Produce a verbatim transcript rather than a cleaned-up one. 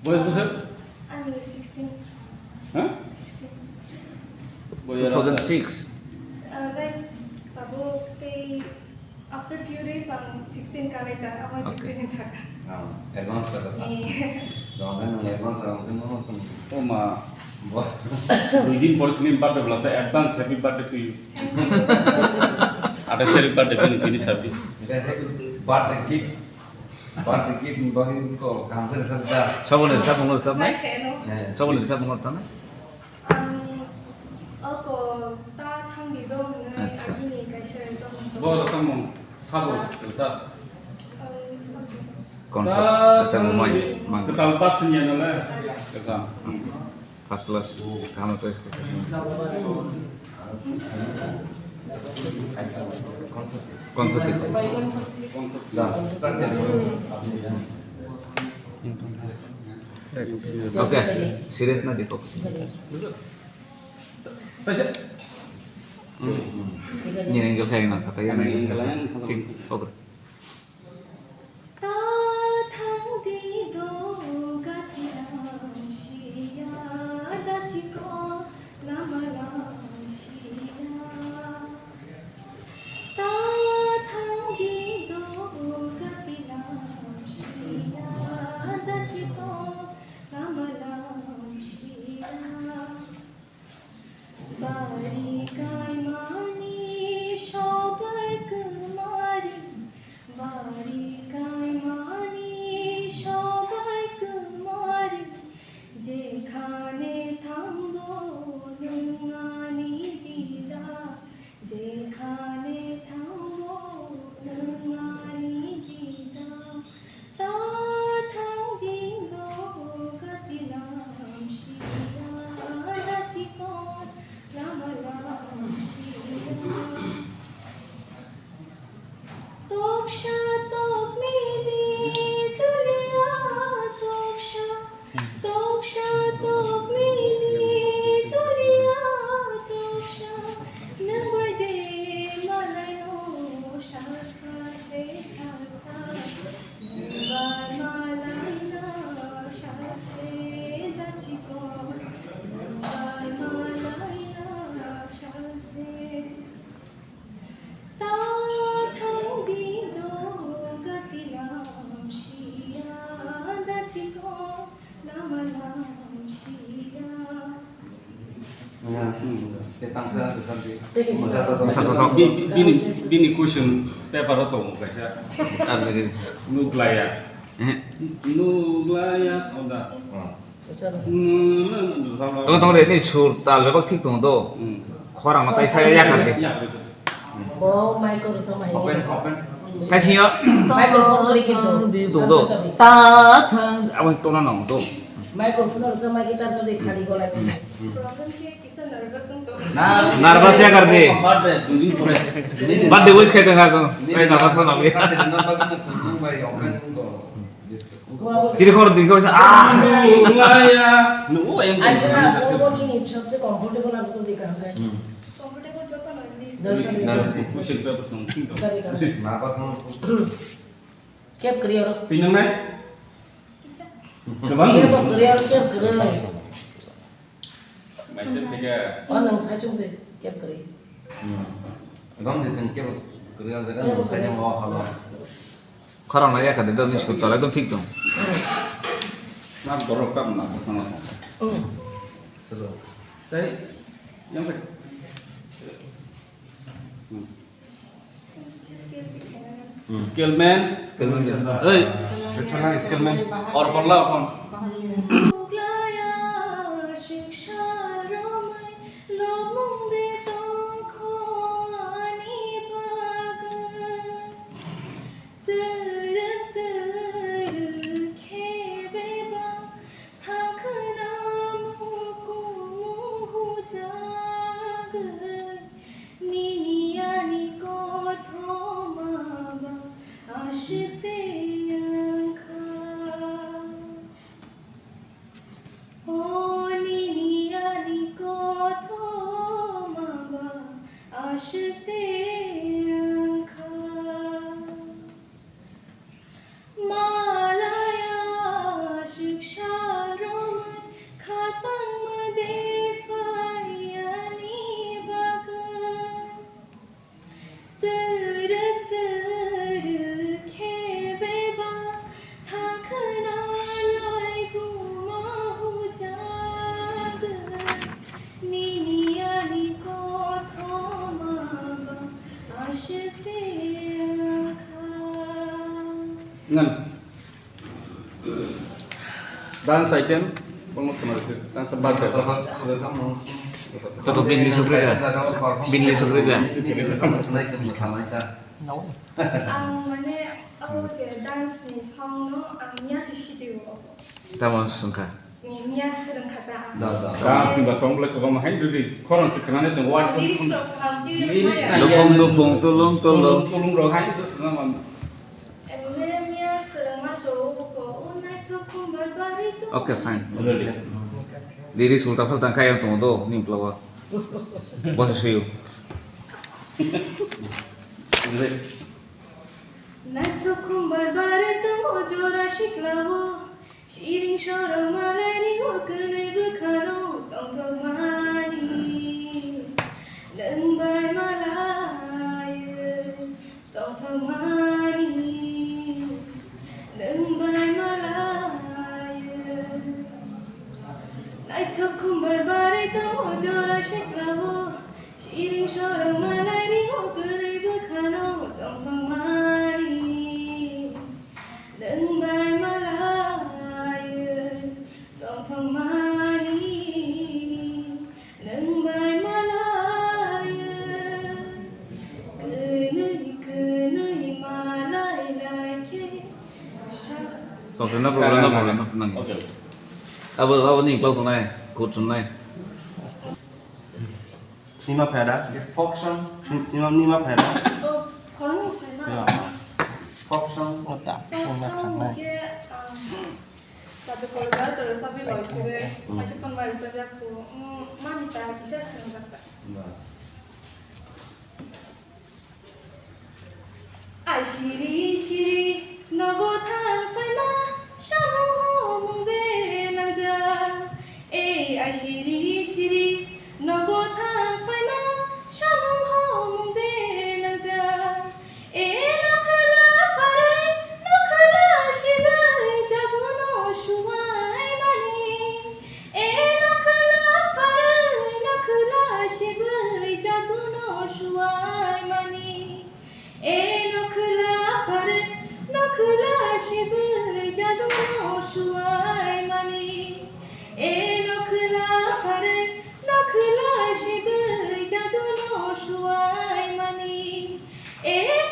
Boyos bwswk? Ani sixteen. Ha? Sixteen. Boyos two thousand six. Uh, like, tabuk tei after few days ang sixteen kanai ta, amo Okay. sixteen hin saka. Ah, advance saka ta. Eh. Dong kan nang advance ang kan nang sung. Oh ma. Bo. Dui din por sini birthday belasa advance happy birthday to you. Thank you. Ada seri birthday pun ini sabi. Birthday gift. Birthday gift ni bagwi kok kaham khe rwchapjak. Saboni rwchapmung rwchapnai? Hai khe no. Eh. Saboni rwchapmung rwchapnai? Ang oko ta thangdi do hwnwi Acha. Agini kaisa rwchapmung tongo. Bo rwchapmung sabo rwchap. Ang, okay. Kontho, Ta acha, bo mai, thangdi mang. Kwtal bar sini ya nalai. Kwcham. Hmm. First class, kaham test khe. Kontho tei. Da, start khe. Okay, serious na dikho. Hmm. Ni nang khe phai na kata ya. Thik, okay. Ta thangdi do gati lam siya, da chikon lama lam siya. Ta thangdi do gati lam siya, da chikon lama lam siya. Bari kaimani sobai kwmari, bari kaimani sobai kwmari, jekhane thango nwng ani dida, jekhane thango nwng ani dida. Ta thangdi do gati lam siya, da chikon lama lam siya. Toksa tokmini dulia toksa, toksa tokmini dulia toksa, nwng bai de malaino salsa se salsa. Nwng bai malaina salse da chikon, nwng bai malaina salse. Ta thangdi do gati lam siya, da chikon lama lam siya. Masa to to. Bi-, bi-, bini, bini question paper o tongo kaisa. Nuglaya. Eh. Nuglaya, oda. Hmm. Tongo, tongo, re, ni sur tal bebak thik tongo do. Hmm. Khorang ma tai saya yakar de. Yakar de. Bo mic ko rwchapmani. Open, open. Kaisi yo. Microphone kwrwi khe do. Di do do. Ta thang. Abo tona nang do. Microphone rwchapmani guitar jodi khali golai. Problem khe kisa nervous wng tong. Na. Nervous ya kar de. Birthday, dui din pore. Birthday wish khai tong kha tong. Ai nervous ma nang. Open do. Chiri khor dikhe bisa, ah! Nungya. Nugo yang Acha, bini. Bo, bo nini sobse comfortable aro jodi kaham khai. Hmm. Comfortable joto no, please. Dal sari. Na, question paper tong, tong. Sari kaham. Kep kwrwi oro. Pinang nai? Kisa. Kebang. Kep kwrwi oro, kep kwrwi. Maisir theke. O nwng saichung se kep kwrwi. Hmm. Rom de chwng kep kwrwi o jaga nwng saichung o halo. Khorang na yakha de, doni sur tala ekdom thik tong. Na borok kam na bwsang na. Hmm. Chalo. Tei yang pe. Hmm. Hmm. Scale man. Scale man. Oi. Betul lah, scale man. Or pala kon. Nini ani kothoma ba ashite wngkha. Dance item, bongno khna rwswi, dance bar khe. Toto bini sugri da. Bini sugri da. Ang mane abo je dance ni song no ang miya se sidi o. Tamo swngkha? Miya swrwngkha ta. Dance ni ba tong le kwbangma hai dudi khorang se khna ne se wa. Lyrics rok ang kiri maya. Dopong dopong tulung tulung. Tulung rok hai to swngna man. Emne miya swrwngma to ko o naithok khumbar bari to. Okay, fine. Lyrics ulta phalta kha yang tongo do, ning pla wa. Bosa siyo. Naithok khumbar bari to o jora sikla o. Siring sorong malai ri o kwnwi bwkhano tongthokmani. Nwng bai malai. Tongthokmani nwng bai malai. Naithok khumbar bari tongo jora siklao. Siring sorong malai rio kwrwi bwkhano tongthokmani nwng bai malai. Tongthokmani nwng bai malai, kwnwi kwnwi malai lai khe sa. Tongthok na problem na problem na nang. Abo abo ni pal tongnai, kut tongnai. Nima phai da? Folk song. Nima nima phai da? Oh, khorang phai ma. Ya. Folk song. Ota. Folk song ke, um, Satu kolgar terus sabi loi kire, masih pun mari sabi aku, mm, mami ta kisa senjata. Ai siri siri nogo thang phaima samung homung de nangja. Ei ai siri siri nogo thang phaima samung homung de nangja. E nokhla pharwi nokhla sibwi jaduno suwai mani. E nokhla pharwi nokhla sibwi jaduno suwai mani. E nokhla pharwi nokhla sibwi jaduno suwai mani. E nokhla pharwi nokhla sibwi jaduno suwai mani. E